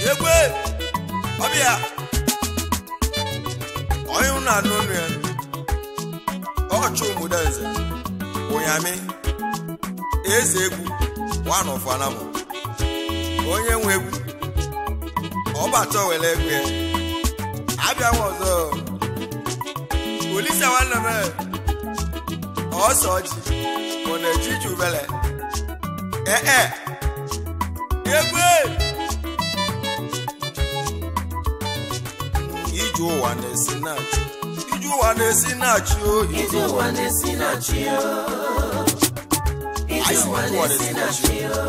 Egwe ọbịa onye unu anụ nụ ya ọchụ ụmụdenze ụnyamị eze egwu nwanọfanamụ onye nwe egwu ọbata were egwu ya abịa nwa ọzọ Olisa nwanne m ọsọ ji ọ na-eji ije ubele ee egwe ije ụwa na-esi na-achị ije ụwa na-esi na-achị o Ije ụwa na-esi na chi o. Ije ụwa na-esi na chi o.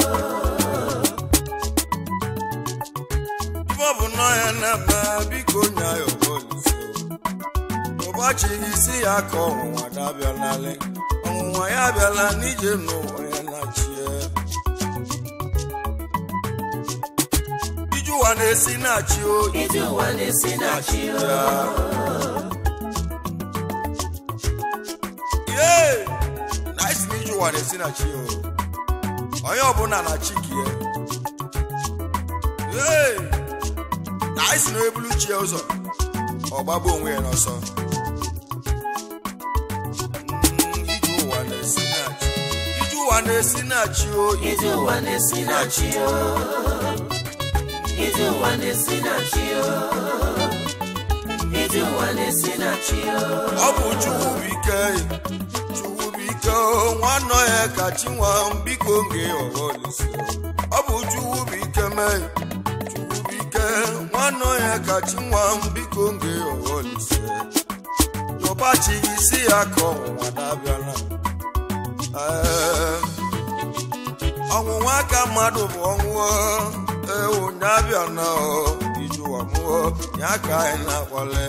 Ife ọ bụ nọ ya na-eme biko nya ya Olise ụbọchị isi ya ka ọnwụnwa dabịa n'alị ọnwụnwa ya abịala n'ije n'ụwa ya na-achị ya. Ije ụwa na-esi na-achị o Ije ụwa na-esi na chi o. Yee! Na isi na ije ụwa na-esi na chi o onye ọbụla na chi ka ya. Ee! Na isi na ebulu chi ya ụzọ ọ gbagbu onwe ya n'ọsọ. Ije ụwa na-esi na chi ije ụwa na-esi na chi o Ije ụwa na-esi na chi o. Ije ụwa na-esi na chi o. Ije ụwa na-esi na chi o. Ọ bụ Chukwu bụ ike Chukwu bụ ike o nwanne ya ka chi nwa m biko nge ọghọ Olise ọ bụ Chukwu bụ ike mee Chukwu bụ ike nwanne ya ka chi nwa m biko nge ọghọ Olise yọbachi isi ya ka ọnwụnwa na-abịala. Ee, ọnwụnwa aka mmadụ bụ ọnwụ ewu na-abịa na ije ụwa mụọ ya ka anyị na-akwale.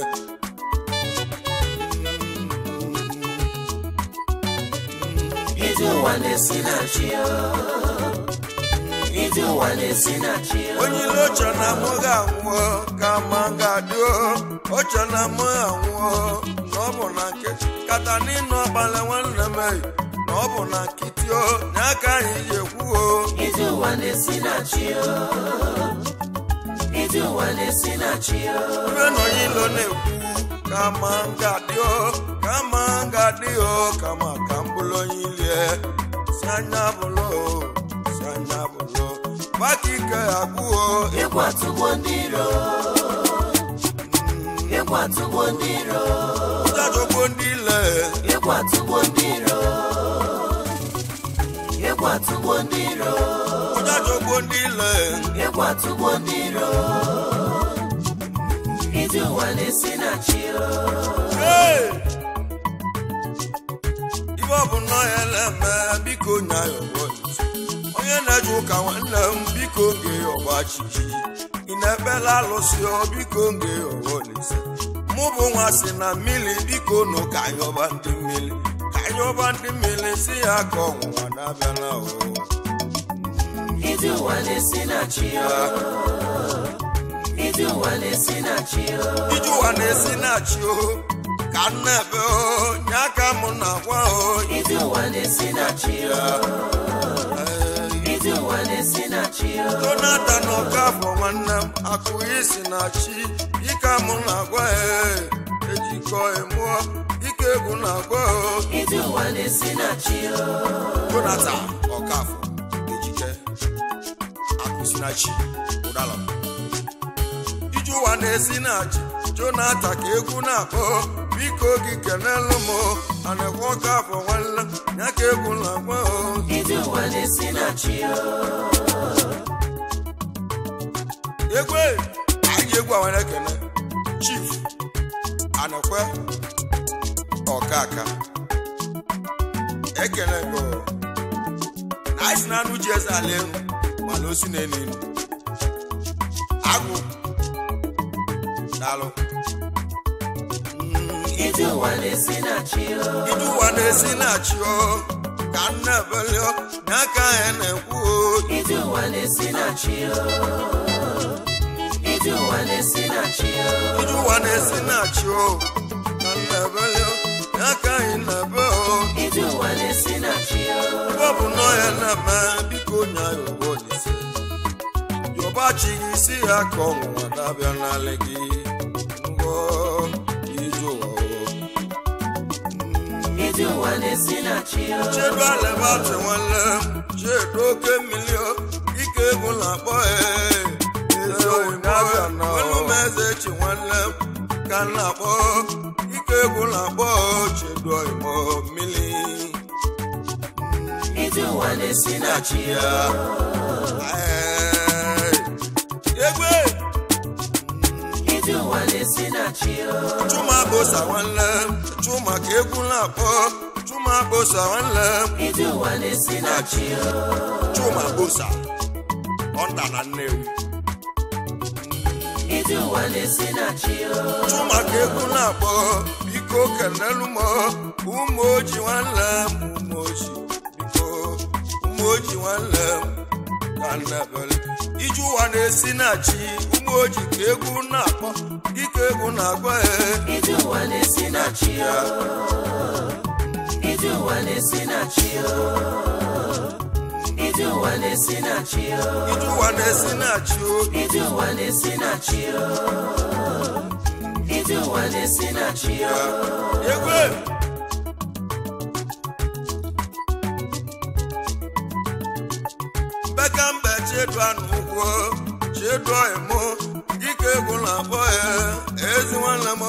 Ije ụwa na-esi na chi o. Ije ụwa na-esi na chi o. Onye ile oche na mụ ga-anwụọ ka ma ga-adị oche na mụ anwụọ na ọ bụ na nkịtị kata n'ịnụ ọgbalị nwanne m eyi na ọ bụ na nkịtị o na aka anyị ji ekwu o. Ije ụwa na-esi na chi o. Ije ụwa na-esi na chi o. Ibe na onye ilo na-ekwu ka ma ga-adị o ka ma ga-adị o kama ka m bụrụ onye ilie si anya bụrụ o si anya bụrụ maka ike agwụ o. Egwu atụgbo ndị iro. Egwu atụgbo ndị iro. Ụjọjọgbo ndị ile. Egwu atụgbo ndị iro. Egwu atụgbo ndị iro. Ụjọjọgbo ndị ile. Egwu atụgbo ndị iro. Ije ụwa na-esi na chi o. Hey! Ife ọ bụ nọ ya na-eme biko nya ya Olise onye na-eje ụka nwanne m biko nge ọgba chichi ị na-ekpela alụsị ọ biko nge Olise mụ bụ nwa si na mmiri biko nụ ka anyị ọba ndị mmiri ka anyị ọba ndị mmiri si ya ka ọnwụnwa na-abịala o. Ije ụwa na-esi na chi o. Ije ụwa na-esi na chi o. Ije ụwa na-esi na chi o ka m na-ebe o nye aka m na-agwa o. Ije ụwa na-esi na chi o. Ije ụwa na-esi na chi o. Jonathan Okafọ nwanne m akụghị isi na chi ike mụ na-agwa e ejikọ emụọ ike egwu na-agwa o. Ije ụwa na-esi na chi o. Jonathan Okafọ ejike akụsi na chi ụdala ije ụwa na-esi na chi Jonathan ka egwu na-akpọ biko gị kenelụ m anekwa Okafọ nwanne m ya ka egwu na-agwa o. Ije ụwa na-esi na chi o. Egwe anyị egwu a nwere ekele Chief Anekwe Ọkaka ekele go na anyị si na anụ ji eze ala elu mana osi na-enu elu agwụ daalụ. Ije ụwa na-esi na chi o. Ije ụwa na-esi na chi o ka nna ebele n'aka anyị na-ekwu o. Ije ụwa na-esi na chi o. Ije ụwa na-esi na chi o. Ije ụwa na-esi na chi o. Na nnabele n'aka anyị na-ebe o. Ije ụwa na-esi na chi o. Ọ bụ nọ ya na-eme biko nya ya ụwa olise. Yọba chi gị isi ya ka ọnwụnwa na-abịa n'ala gị. Ngọ ije ụwa o. Ije ụwa na-esi na chi o. Chedu aleba atị nwanne m, chedu oke mmiri o, ike egwu na-akpọ ee. Ezi oyibo olu m eze chi nwanne m ka m na-akpọ, ike egwu na-akpọ chedu oyibo mmiri. Ije ụwa na-esi na chi o. Ee, egwe. Ije ụwa na-esi na chi o. Chuma bosa nwanne m, Chuma ka egwu na-akpọ, Chuma bosa nwanne m. Ije ụwa na-esi na chi o. Chuma bosa, ọnda na Nnewi. Ije ụwa na-esi na chi o. Chuma ka egwu na-akpọ, biko kelelu m ụmụ oji nwanne m, ụmụ oji, biko ụmụ oji nwanne m ka nnebele. Ije ụwa na-esi na chi, ụmụ oji ka egwu na-akpọ, dịka egwu na-agwa e. Ije ụwa na-esi na chi o. Ije ụwa na-esi na chi o. Ije ụwa na-esi na chi o. Ije ụwa na-esi na chi o. Ije ụwa na-esi na chi o. Ije ụwa na-esi na chi o. Egwe. Beka mbe chedu anụ ugwu, chedu ọyịmụ, dịka egwu na-akpọ ya, ezi nwanne m,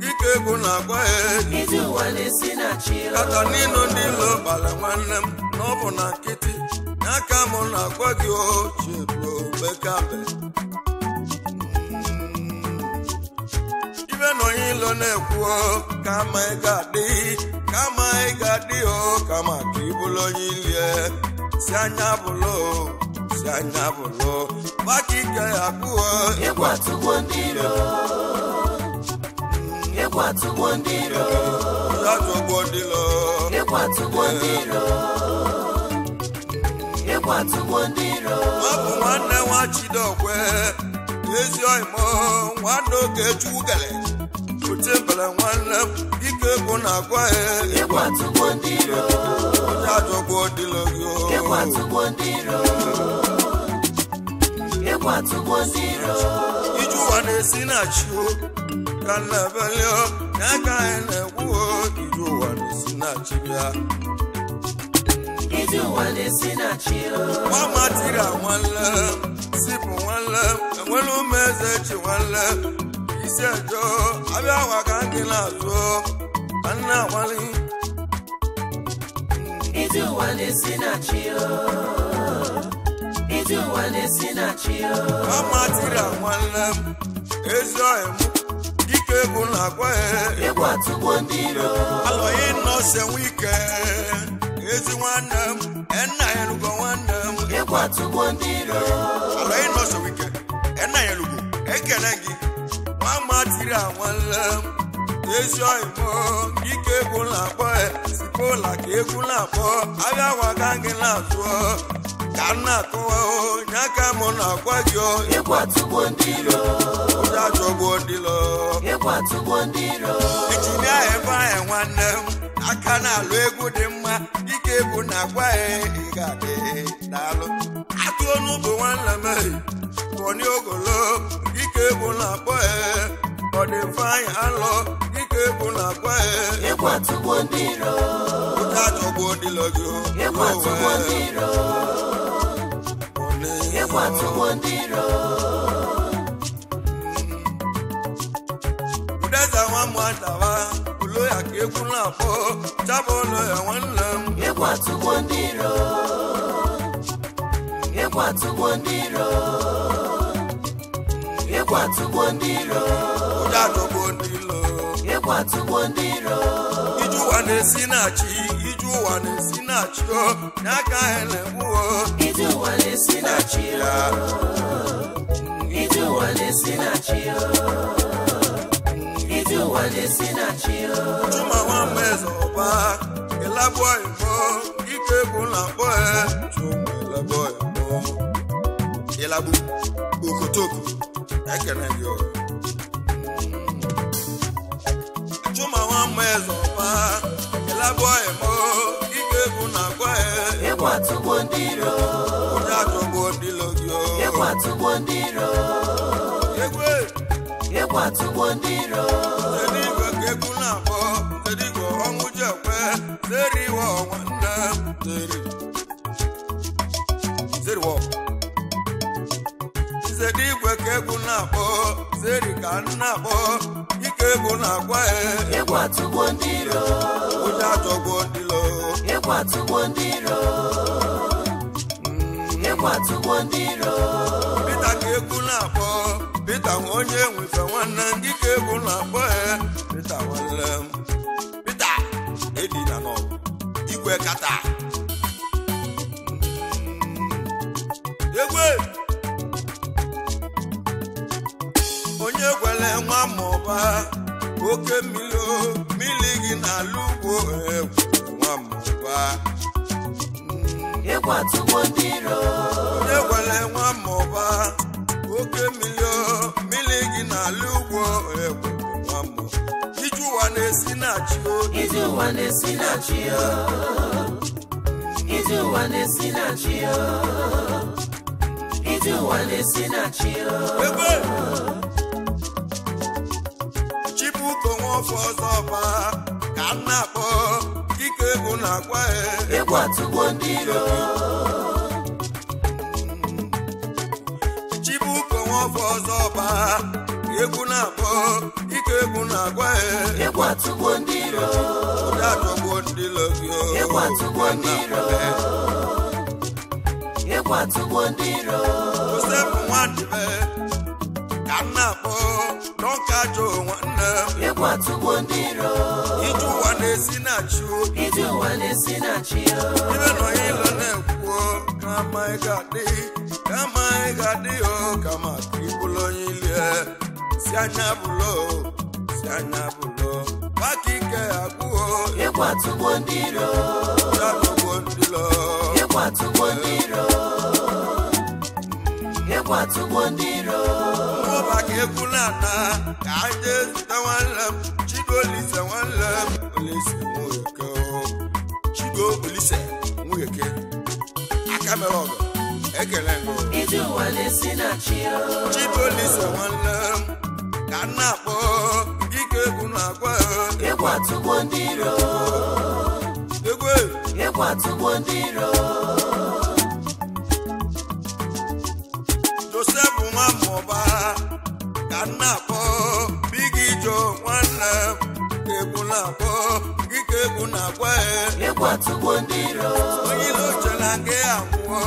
dịka egwu na-akpọ ya. Ije ụwa na-esi na chi o. Kata n'ịnụ ndị ilo gbara nwanne m, na ọ bụ na nkịtị, n'aka m na-agwa gị o, chedu beka mbe. Ibe na onye ilo na-ekwu o, kama ị ga-adị, kama ị ga-adị o, kama ka ị bụrụ onye ilie. Si anya bụlụ o, si anya bụlụ o, maka ike ya kwuo. Egwu atụgwo ndị iro. Egwu atụgwo ndị iro. Ya tụgwo ndị ilo. Egwu atụgwo ndị iro. Egwu atụgwo ndị iro. Ọ bụ nwanne nwa Chidokwe, ezi ọyịmọ, nwanne Okechukwu gele. Otebele nwanne m, ike egwu na-agwa ya. Egwu atụgwo ndị iro. Ya tụgwo ndị ilo gị o. Egwu atụgwo ndị iro. Egwu atụgwo ndị iro. Ije ụwa na-esi na chi o, ka nnabele o, n'aka anyị na-ekwu o, ije ụwa na-esi na chi bịa. Ije ụwa na-esi na chi o. Mama tiri nwanne m, sipụ nwanne m, enwere ụmụ eze chi nwanne m, isi ejo, abịa nwa ka ndị na-azụ, ka nna nwali. Ije ụwa na-esi na chi o. Ije ụwa na-esi na chi o. Mama tiri nwanne m, ezi ọyị m, ike egwu na-agwa ya. Egwu atụgwo ndị iro. Alọghị nọọsụ enwe ike, ezi nwanne m, enna ya elugo nwanne m. Egwu atụgwo ndị iro. Alọghị nọọsụ enwe ike, enna ya elugo, ekele gị. Mama tiri nwanne m, ezi ọyị m, ike egwu na-akpọ ya, sipola ka egwu na-akpọ, abịa nwa ka gị na-azụ, ka m na-akọwa o, nye aka m na-agwa gị o. Egwu atụgwo ndị iro. Ụjọ atụgwo ndị ilo. Egwu atụgwo ndị iro. Injinia ebe ahụ nwanne m, aka na-alụ egwu dị mma, ike egwu na-agwa ya, ị ga-adị daalụ. Atụ ọnụ bụ nwanne m, Bọni Ogolo, ike egwu na-akpọ ya, ọ dị fine alọ, ike egwu na-agwa ya. Egwu atụgwo ndị iro. Ụjọ atụgwo ndị ilo gị o. Egwu atụgwo ndị iro. Egwu atụgwo ndị iro. Udeze nwa m adawa, ụlọ ya ka egwu na-akpọ, chabụ ụlọ ya nwanne m. Egwu atụgwo ndị iro. Egwu atụgwo ndị iro. Egwu atụgwo ndị iro. Ụjọ atụgwo ndị ilo. Egwu atụgwo ndị iro. Ije ụwa na-esi na chi, ije ụwa na-esi na chi o, n'aka anyị na-egbu o. Ije ụwa na-esi na chi o. Ije ụwa na-esi na chi o. Ije ụwa na-esi na chi o. Chuma nwa mmeze ọba, ịlabụ ọyịmọ, ike egwu na-akpọ ya. Chuma ịlabụ ọyịmọ, ịlabụ okotoko, Ekene gị o. Chuma nwa mma eze ọba, ịlabụ emo, ike egwu na-agwa ya. Egwu atụgbo ndị iro. Ụjọ atụgbo ndị ilo gị o. Egwu atụgbo ndị iro. Egwu Egwu atụgbo ndị iro. Eluigwe ka egwu na-akpọ, eluigwe ọnwụ ji ekwe, zeriwo nwanne m, zeri. Zeriwo. Nzedigwe ka egwu na-akpọ, zeri ka m na-akpọ, ike egwu na-agwa ya. Egwu atụgbo ndị iro. Ụjọ atụgbo ndị ilo. Egwu atụgbo ndị iro. Egwu atụgbo ndị iro. Pita ka egwu na-akpọ, Pita nwa onye nwefe nwanne m, gị ka egwu na-akpọ ya. Pita nwanne m. Pita edina n'ọgụ, igwe kata. Egwe onye kwele nwa mọba, oke mmiri o, mmiri gị n'ala ugbo, egwu nwa mọba. Egwu atụgbo ndị iro. Onye kwele nwa mọba, oke mmiri o, mmiri gị n'ala ugbo, egwu nwa mọba. Ije ụwa na-esi na chi o. Ije ụwa na-esi na chi o. Ije ụwa na-esi na chi o. Ije ụwa na-esi na chi o. Egwe Chibuko nwa ọzọ ọba ka m na-akpọ, dike egwu na-agwa ya. Egwu atụgbo ndị iro. Chibuko nwa ọzọ ọba, egwu na-akpọ, dike egwu na-agwa ya. Egwu atụgbo ndị iro. Ụjọ atụgbo ndị ilo gị o. Egwu atụgbo ndị iro. Egwu atụgbo ndị iro. Joseph Nwandibe ka m na-akpọ, dọka jụ nwanne m. Egwu atụgbo ndị iro. Ije ụwa na-esi na chi o. Ije ụwa na-esi na chi o. Ibe nọ ilo na-ekwu kama ị ga-adị, kama ị ga-adị o, kama ka ị bụrụ onye ilie. Si anya bụlo, si anya bụlo, maka ike agwụ o. Egwu atụgbo ndị iro. Ụjọ atụgbo ndị ilo. Egwu atụgbo ndị iro. Egwu atụgbo ndị iro. Mmụba ka egwu na-ana, ka anyị jee zute nwanne m, Chigo Olise nwanne m, Olise Nweke o. Chigo Olise Nweke. Aka mere ọgọ, ekele ngụ. Ije ụwa na-esi na chi o. Chigo Olise nwanne m, ka m na-akpọ, dike egwu na-agwa ya. Egwu atụgbo ndị iro. Egwu Egwu atụgbo ndị iro. Joseph nwa mmụba ka m na-akpọ, Bigi Joe nwanne m, ka egwu na-akpọ, dike egwu na-agwa ya. Egwu atụgbo ndị iro. Onye ilo che na nke ya nwụọ,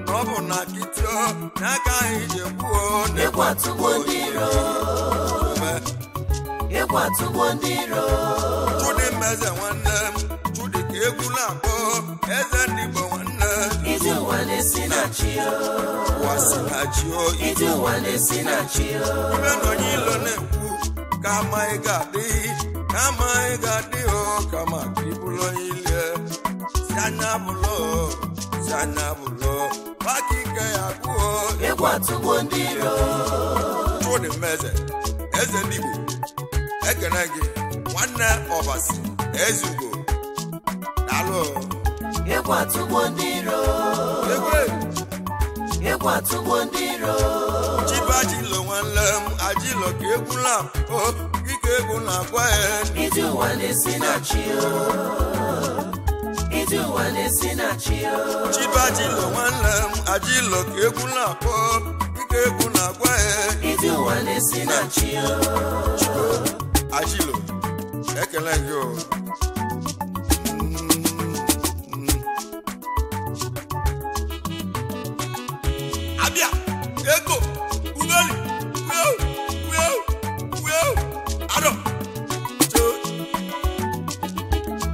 na ọ bụ na kitio, n'aka anyị ji kwuo na Egwu atụgbo ndị iro. Egwu atụgbo ndị iro. Chudi Mmeze nwanne m, Chudi ka egwu na-akpọ, eze ndị Igbo nwanne m. Ije ụwa na-esi na chi o. Ụwa si na chi o. Ije ụwa na-esi na chi o. Ibe na onye ilo na-ekwu, kama ị ga-adị, kama ị ga-adị o, kama ka ị bụrụ onye ilie. Si anya bụlo, si anya bụlo, maka ike ya gwuo. Egwu atụgbo ndị iro. Chudi Mmeze, eze ndị Igbo, ekene gị, nwanne Ọbasi, eze Ugo. Daalụ. Egwu atụgbo ndị iro. Egwe Egwu atụgbo ndị iro. Chibajilo nwanne m, ajilo ka egwu na-akpọ, dike egwu na-agwa ya. Ije ụwa na-esi na chi o. Ije ụwa na-esi na chi o. Chibajilo nwanne m, ajilo ka egwu na-akpọ, dike egwu na-agwa ya. Ije ụwa na-esi na chi o. Chigo ajilo, ekele gị o. Abịa ego ugoli weo weo weo arọ cho.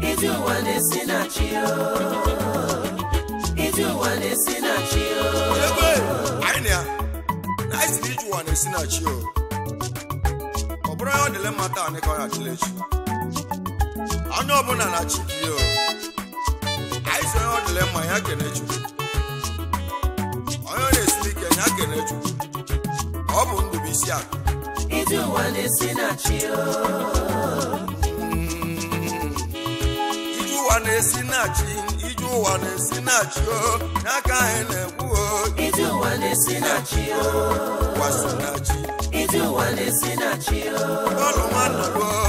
Ije ụwa na-esi na chi o. Ije ụwa na-esi na chi o. Egwe anyị na ya na anyị siri ije ụwa na-esi na chi o. Ọ bụrụ ya ọ dịle mma taa ka ọ ya adịla echi. Onye ọbụla na chi dị o. Anyị sị onye ọ dịle mma ya kene Chukwu. Onye ọ na-esiri ike ya kene Chukwu. Ọ bụ ndụ bụ N'isi akụ. Ije ụwa na-esi na chi o. Ije ụwa na-esi na chi, ije ụwa na-esi na chi o. N'aka anyị na-ekwu o. Ije ụwa na-esi na chi o. Ụwa si na chi. Ije ụwa na-esi na chi o. Bọ́ọ̀lù nwanne ruo.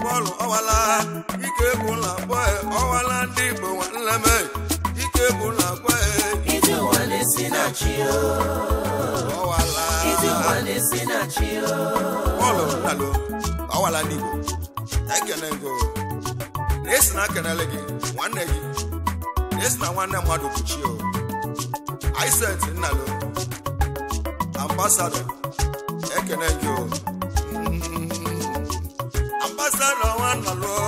Bọ́ọ̀lù ọwala. Ike egwu na-akpọ e. Ọwala ndị Igbo nwanne m e. Ike egwu na-akpọ e. Ije ụwa na-esi na chi o. Ọwala. Ije ụwa na-esi na chi o. Bọ́ọ̀lù nnalo. Ọwala ndị Igbo. Ekene ngo. Na-esi na akenele gị nwanne gị. Na-esi na nwanne mmadụ bụ chi o. Isent nnalo. Ambassador. Ekene gị o. Ambassador nwanna lụọ.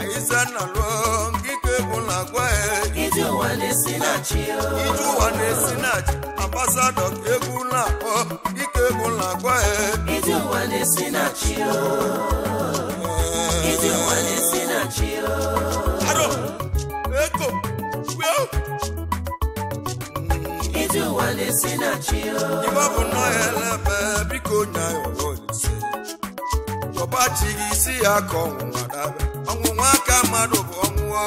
Aise nna lụọ. Nkike egwu na-agwa e. Ije ụwa na-esi na chi o. Ije ụwa na-esi na chi. Ambassador ka egwu na-akpọ. Ike egwu na-agwa e. Ije ụwa na-esi na chi o. Ije ụwa na-esi na chi o. Aro. Eko. Weo. Ije ụwa na-esi na chi o. Ibe ọ bụ nnọọ elebe biko nya ya ọrụ olise. Yọba chi gị isi ya ka ọnwụnwa dabe. Ọnwụnwa aka mmadụ bụ ọnwụ o.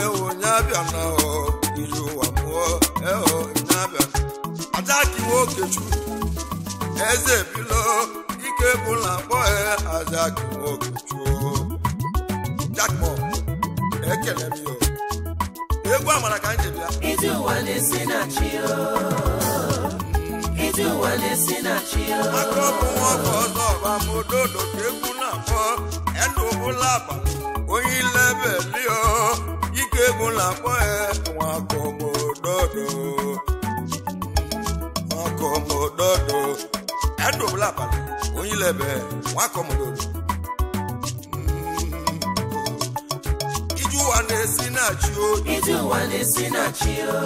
Ewo nya bịa na o. Ije ụwa mụọ. Ewo nya bịa. Ada ka iwe Okechukwu. Eze bilo. Ike bụ na akpọ ya aja ka iwe Okechukwu. Jack Mo. Ekele m yo. Egwu amara ka m ji bịa. Ije ụwa na-esi na chi o. Ije ụwa na-esi na chi o. Maka ọ bụ nwa ọkọ ọzọ ọba m ododo ka egwu na-akpọ enu ọbụla abalị onye ilebe lio ike egwu na-akpọ ya nwakọ m ododo nwakọ m ododo enu ọbụla abalị onye ilebe nwakọ m ododo. Ije ụwa na-esi na chi o. Ije ụwa na-esi na chi o.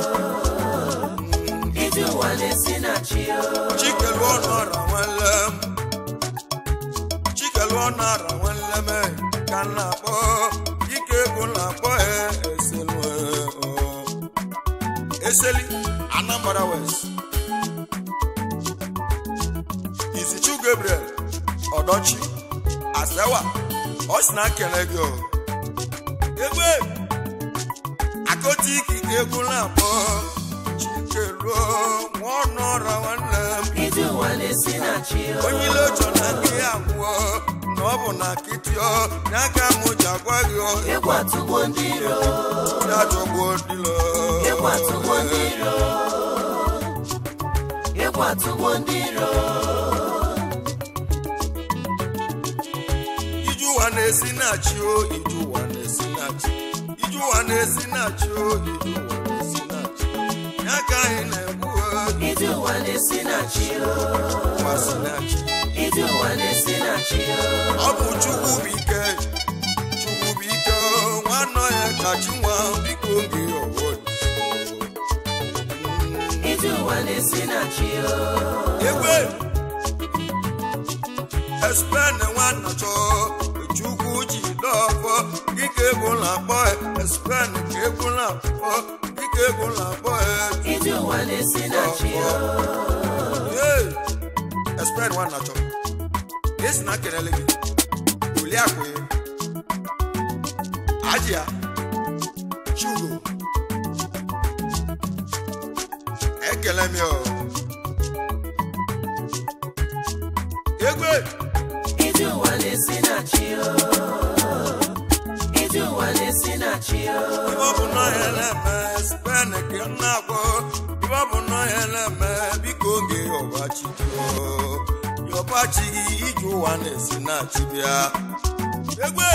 Ije ụwa na-esi na chi o. Chikelu ọnụ ara nwanne m. Chikelu ọnụ ara nwanne m ka m na-akpọ ike egwu na-akpọ e eselu e o. Eseli Anambra West. Izichu Gabriel Ọdọchi Asewa ọ sị na nkele gị o. Egbe akọta ikike egwu na-akpọ Chikelu nwa ọnụ ọra nwanne m. Ije ụwa na-esi na chi o. Onye ile chọ na nke ya nwụọ na ọ bụ na nkịtị ọ n'aka m ji agwa gị ọ. Egwu atụgbuo ndị iro. Ya jọgbuo ndị ilo. Egwu atụgbuo ndị iro. Egwu atụgbuo ndị iro. Ije ụwa na-esi na chi o. Ije ụwa na-esi na chi. Ije ụwa na-esi na chi o. Ije ụwa na-esi na chi. Ya ka anyị na-ekwu o. Ije ụwa na-esi na chi o. Ụwa si na chi. Ije ụwa na-esi na chi o. Ọ bụ Chukwu bụ ike. Chukwu bụ ike o. Nwanne ya ka chi nwa biko gị ọwụ. Ije ụwa na-esi na chi o. Egwe Espen nwanna chọọ Chukwu ji dọfọ ike egwu na-akpọ Espen ka egwu na-akpọ ike egwu na-akpọ Ije ụwa na-esi na chi o. Ee, Espen nwanna chọọ esi na kelele gị Oliakụ ya Ajia Chugo ekele m ya o. Egwe Ije ụwa na-esi na chi o. Ije ụwa na-esi na chi o. Ibe ọ bụ na ya na-eme Spen ka m na-agwọ. Ibe ọ bụ na ya na-eme biko gị ọba chi gị o. Yọba chi gị ije ụwa na-esi na chi bịa. Egwe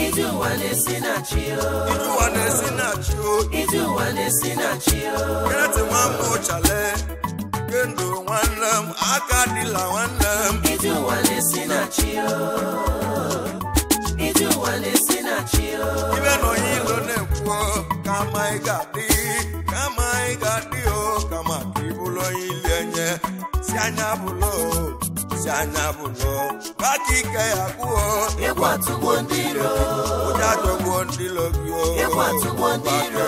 Ije ụwa na-esi na chi o. Ije ụwa na-esi na chi o. Ije ụwa na-esi na chi o. Kereti nwa m chale. Kendo nwanne m aka dịla nwanne m. Ije ụwa na-esi na chi o. Ije ụwa na-esi na chi o. Ibe nọ ya ilo na-ekwu o, kama ị ga-adị, kama ị ga-adị o, kama ka ị bụrụ onye ili enye. Si anya bụlụ o, si anya bụlụ o, baka ike ya gwụ o. Egwu atụgbuo ndị iro. Ụjọ ajọgbuo ndị ilo gị o. Egwu atụgbuo ndị iro.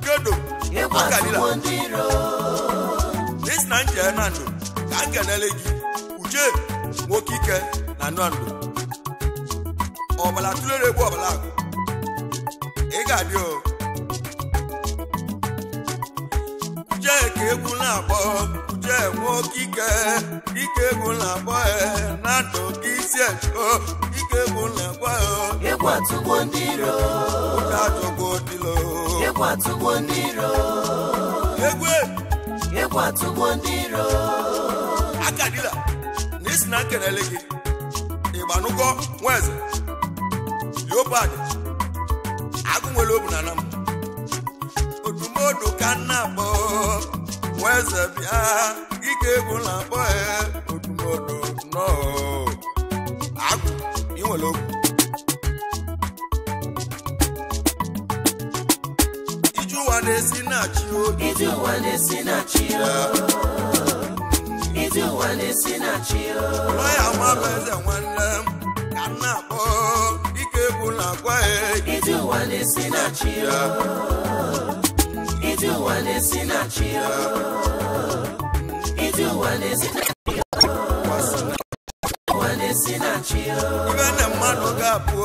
Kedu? Akadila this na nje na ndụ ka m kenele gị uche nwoke ike na ndụ ọbala tụlere egwu ọbala akụ ị ga-adị o uche ka egwu na-akpọ uche nwoke ike ike egwu na-akpọ na ndụ ka isi echo ike egwu na-akpọ egwu atụgbo ndị iro ụka atụgbo ndị iro egwu atụgbo ndị iro egwu egwu atụgbo ndị iro Akadila na isi na nkelele gị ịgbanụgọ nweze Leopard agụ nwere obu na anam odumodu ka nna akpọ nweze bịa ike egwu na-akpọ ya odumodu nọ agụ ị nwere obu ije ụwa na-esi na-achị o ije ụwa na-esi na-achị o ije ụwa na-esi na-achị o lọya nwa bụ eze nwanne m ka m na-akpọ ike egwu na-agwa ya ije ụwa na-esi na-achị o ije ụwa na-esi na-achị o ije ụwa na-esi ụwa na-esi na-achị o ibe na mmadụ ga-abụ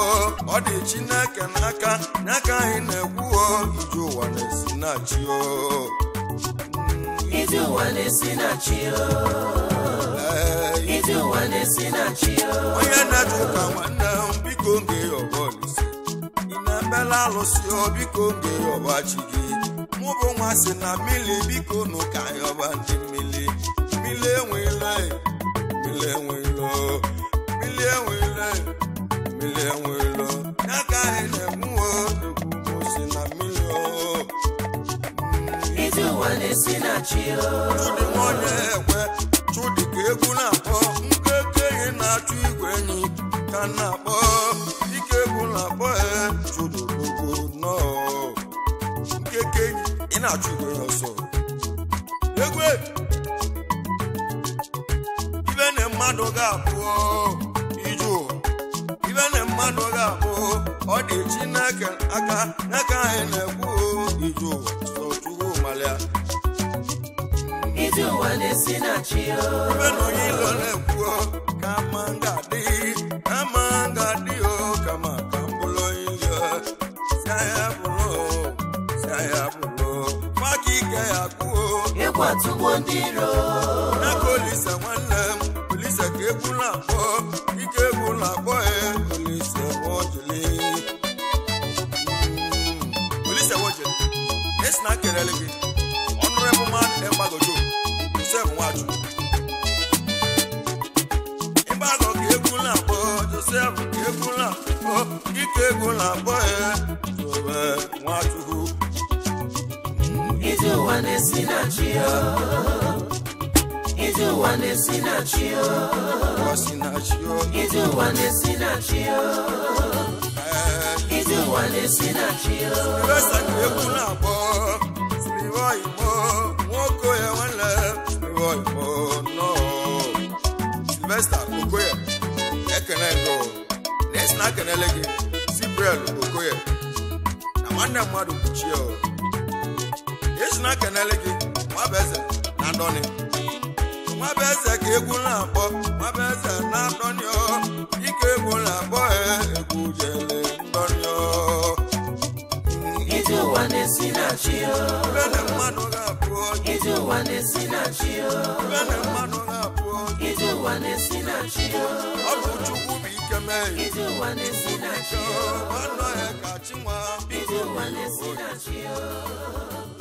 ọ dị Chineke n'aka n'aka anyị na-ekwu o ije ụwa na-esi na-achị o ije ụwa na-esi na-achị o ije ụwa na-esi na-achị o onye na-achụ ụka nwanne m biko nge ọba olise ị na-emela alụsị o biko nge ọba chi gị mụ bụ nwa si na mmiri biko nụ ka anyị ọba ndị mmiri mmiri enweela mmiri enweela mmiri enweela mmiri enweela ya ka anyị na-ekwu o ekwu m si na mmiri o ije ụwa na-esi na-achị o Chudi nwa onye ekwe Chudi ka egwu na-akpọ nkeke enyi na-achụ igwe enyi ka na-akpọ ike egwu na-akpọ e Chudi odogwu nọọ nkeke enyi ị na-achụ igwe enyi ọsọ egwu ibe na mmadụ ga-abụ ije ụwa ibe na mmadụ ga-abụ ọ dị Chineke aka n'aka anyị na-ekwu ije ụwa sọ Chukwu malịa ije ụwa na-esi na-achị o ibe na onye ilo na-ekwu kama nga-adị kama nga-adị o kama ka m bụrụ onye ilo si ahịa bụrụ si ahịa bụrụ maka ike ya kwuo egwu atụgbo ndị iro n'aka Olise nwanne m Olise ka egwu na-akpọ ike egwu na-akpọ ya Olise wojili Olise wojili esi na nkelele gị Honorable man Egbagojo Joseph Nwachukwu Ịgbago ka egwu na-akpọ Joseph ka egwu na-akpọ ike egwu na-akpọ ya Joseph Nwachukwu ije ụwa na-esi na-achị o ije ụwa na-esi na-achị o Osinachi o ije ụwa na-esi na-achị o ee ije ụwa na-esi na-achị o Silvester ka egwu na-akpọ Siliva Imo nwoke ya nwanne Siliva Imo nọ Silvester Okoye ekene go na esi na ekenele gị Sibrel Okoye na nwanne mmadụ kpuchie o esi na ekenele gị Nwabeze na Ndọni Nwabeze ka egwu na-akpọ Nwabeze na Ndọni o ike egwu na-akpọ egwu jele Ndọni o ije ụwa na-esi na-achị o Ibe na mmadụ ga-abụ ije ụwa na-esi na-achị o ibe na mmadụ ga-abụ ije ụwa na-esi na-achị o ọ bụ Chukwu bụ ike mee ije ụwa na-esi na-achị o nwanne ya ka chinwa ije ụwa na-esi na-achị o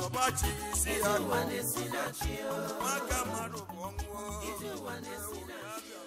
ọbachi isi ije ya ụwa na-esi na-achị o maka mmadụ bụ ọnwụ ije ụwa na-esi na-achị o.